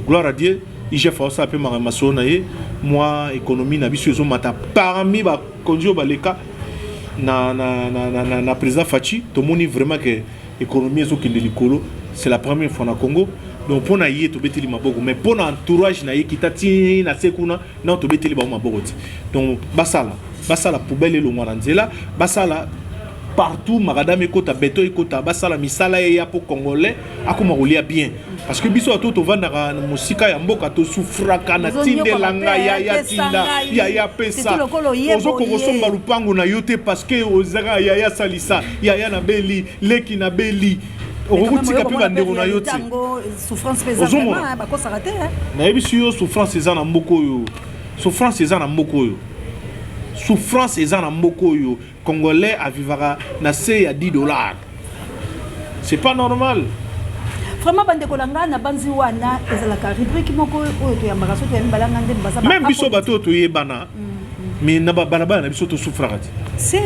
Speaker 1: Gloire à Dieu, IGF aosala mpe makambo masolo na ye. Mwa économie na biso ezomata. Parmi bakonzi oyo baleka na président Fatshi, tomoni vraiment ke économie ezokende likolo. C'est la première fois na Congo. Donc mpo na ye tobeteli maboko, mais mpo na entourage na ye kita ti na se kuna na tobeteli bango maboko te. Donc basala poubelle elongwa na nzela, basala partout macadam ekota, béton ekota, basala misala eya mpo congolais akoma kolia bien, parce que biso bato tovandaka na mosika ya mboka tosouffraka na tindelanga, yaya tinda, yaya pesa. Ozokoka kosomba lupango na yo te parce que ozaka yaya salisa, yaya na beli, leki na beli. Okokotika mpe bandeko na yo te.
Speaker 2: Ozomona,
Speaker 1: nayebisi yo, souffrance eza na mboka oyo, souffrance eza na mboka oyo, souffrance eza na mboka oyo. Congolais avivaka na se ya 10 dollars, c'est pas normal.
Speaker 2: Vraiment, bandeko na ngai, na banzi wana ezalaka rubrique moko oyo toyambaka so toyambi balanga nde baza.
Speaker 1: Même biso bato oyo toyebana, mais na babalabala na biso tosouffraka te.
Speaker 2: Si.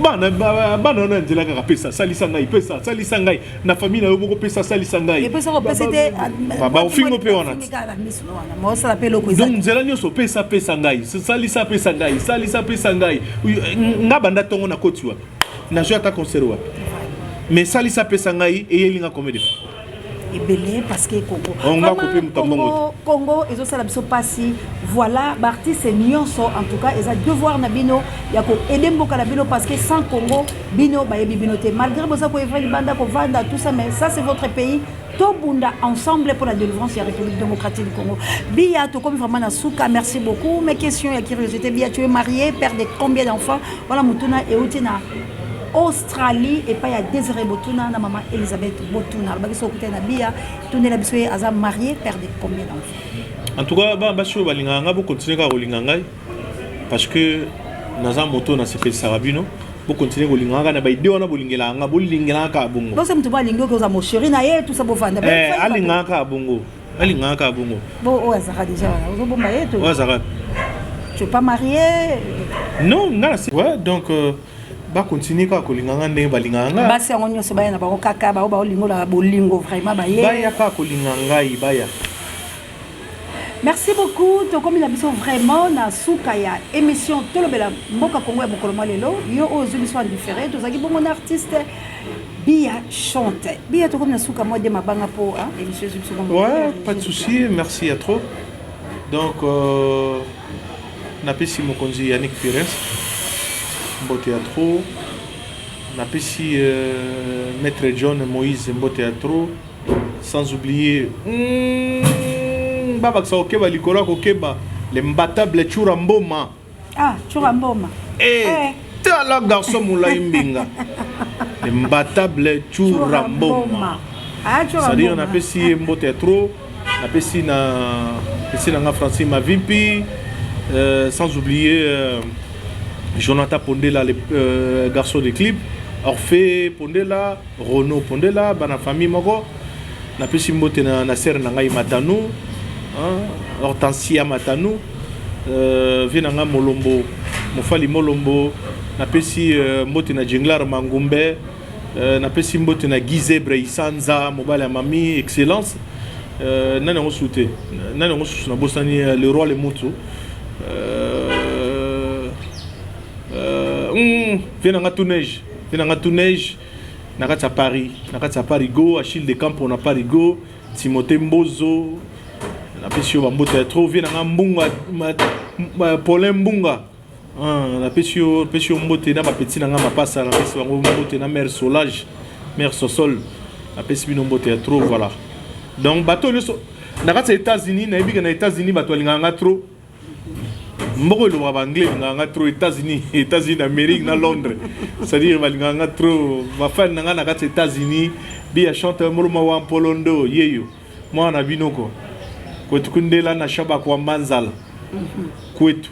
Speaker 1: Bana bana wana nzela kaka pesa, salisa ngai, pesa, salisa ngai. Na famille na yo moko, pesa, salisa ngai. Baofingo mpe wana. Donc nzela nyonso, pesa, pesa ngai, salisa, pesa ngai, salisa, pesa ngai. Nga banda ntongo na koti wapi, nazwi ata concert wapi? Mais salisa, pesa ngai eyelinga combien de fois?
Speaker 2: Ebele parce que Congo.
Speaker 1: Onga coupe moto mbongo.
Speaker 2: Congo ezosala biso pasi. Voilà, baartiste nyonso, en tout cas eza devoir na bino ya koaider mboka na bino, parce que sans Congo bino bayebi bino te. Malgré boza koœuvrer libanda, kovanda, tout ça, mais ça, c'est votre pays. Tobunda ensemble pour la délivrance de la République démocratique du Congo. Biya, tokomi vraiment na suka, merci beaucoup. Mes questions ya curiosité, Biya, tu es marié, père de combien d'enfants? Voilà motuna euti na Australie epai ya Désiré Botuna na mama Elisabeth Botuna. Alobaki so okutani na Biya, tunela biso ye aza marié, père de combien d'enfants.
Speaker 1: En tout cas, basi oyo balingaka ngai, bocontinuer kaka kolinga ngai, parce que naza moto nasepelisaka bino. Bocontinuer kolinga kaka na baidée wana, bolingelaka nga, bolingelaka kaka bongo.
Speaker 2: Bose moto bo alingi oki oza mochéri na ye, tout ça, bofanda.
Speaker 1: Alingaka kaka bongo, alingaka kaka bongo.
Speaker 2: Bo oyo azalaka déjà wana, ozobomba ye to?
Speaker 1: Oyo azalaka.
Speaker 2: Tu es pas marié?
Speaker 1: Non, nga na, ouais, donc bacontinuer kaka kolinga nga ndenge balingaka nga.
Speaker 2: Basi yango nyonso baya na bango kaka, bao baolingola bolingo vraiment baye.
Speaker 1: Baya kaka kolinga ngai, baya.
Speaker 2: Merci beaucoup. Tokomi na biso vraiment na suka ya émission Tolobela Mboka Kongo ya mokolo mwa lelo. Yo oyo ozwi biso en différé, tozalaki bongo na artiste Biya Chante. Biya, tokomi na suka mwa de mabanga mpo émission ezwi biso.
Speaker 1: Ouais, pas de souci, merci ya trop. Donc napesi mokonzi Yannick Pires mbote ya trop, napesi maître John Moïse mbote ya trop, sans oublier babakisa kokeba likolo ya kokeba, l'imbattable Chura Mboma.
Speaker 2: Ah, Chura Mboma.
Speaker 1: Eh, eh. Tala garçon molai mbinga, l'imbattable Chura Mboma.
Speaker 2: Ah,
Speaker 1: c'est-à-dire napesi ye mbote ya trop, napesi na pesi na nga Francine Mavimpi, sans oublier Jonathan Pondela, le garçon de clip, Orphée Pondela, Renaud Pondela, bana famille moko. Napesi mbote na sere na ngai Matanu, hein, Hortensia Matanu, vie na ngai Molombo, Mofali Molombo. Napesi mbote na Jenglar Mangumbe, napesi mbote na Gizebre Isanza, mobali ya mami Excellence. Nani yango susu te? Nani yango susu nabosani? Le roi le mutu, vie na nga Tuneige, vie na nga Tuneige na kati ya Paris, na kati ya Parigo, Achille de Campo na Parigo, Timothée Mbozo, napesi yo bambote ya trop. Vie na nga Mbunga, Paulin Mbunga, napesi yo mbote na bapeti na nga mapasa, napesi bango mbote, na mare Solage, mare Sosol, napesi bino mbote ya trop. Voilà, donc bato nyonso na kati ya États-Unis, nayebi ke na États-Unis bato balingaka nga trop. Mboka elobaka baanglais elingaka nga trop, États-Unis, États-Unis d'Amérique, na Londres, c'est-à-dire balingaka nga trop. Bafani na nga na kati ya États-Unis, Biya Chante, moloma wa mpolondo yeyo mwana na bino ko kwetu kundela na shaba kwa manzala kwetu.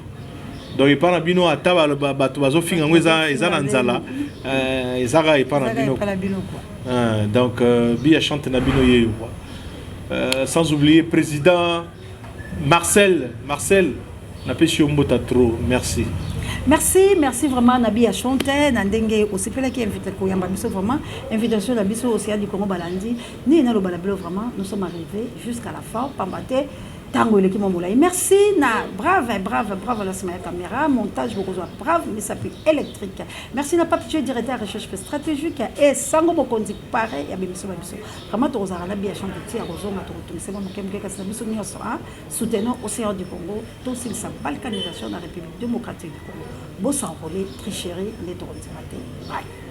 Speaker 1: Donc epa na bino, ata bato bazofinga yango, eza na nzala, eza kaka epa na bino. Donc Biya Chante na bino yeyo quoi. Sans oublier président Marcel, Marcel, napesi yo mbota trop, merci.
Speaker 2: Merci, merci vraiment na Biya Chante na ndenge osepelaki invité koyamba biso, vraiment invitation na biso Océan du Congo. Balandi nini naloba na bino, vraiment nous sommes arrivés jusqu'à la fin, pamba te ntango eleki mwa molai. Merci na brave, brave, brave na nsima ya caméra, montage bokozwa brave misapi électrique. Merci na Pape Dieu, directeur recherche stratégique e sango mokonzi pare ya bemiso na biso. Vraiment tokozalaka na Biya Chante ti ya kozonga, tokotungisa mwa moke moke, kasi na biso nyonso soutenons Océan du Congo, tosilisa balkanisation na République démocratique du Congo. Bos'enrôler, tricherie nde tokondima te. Bye.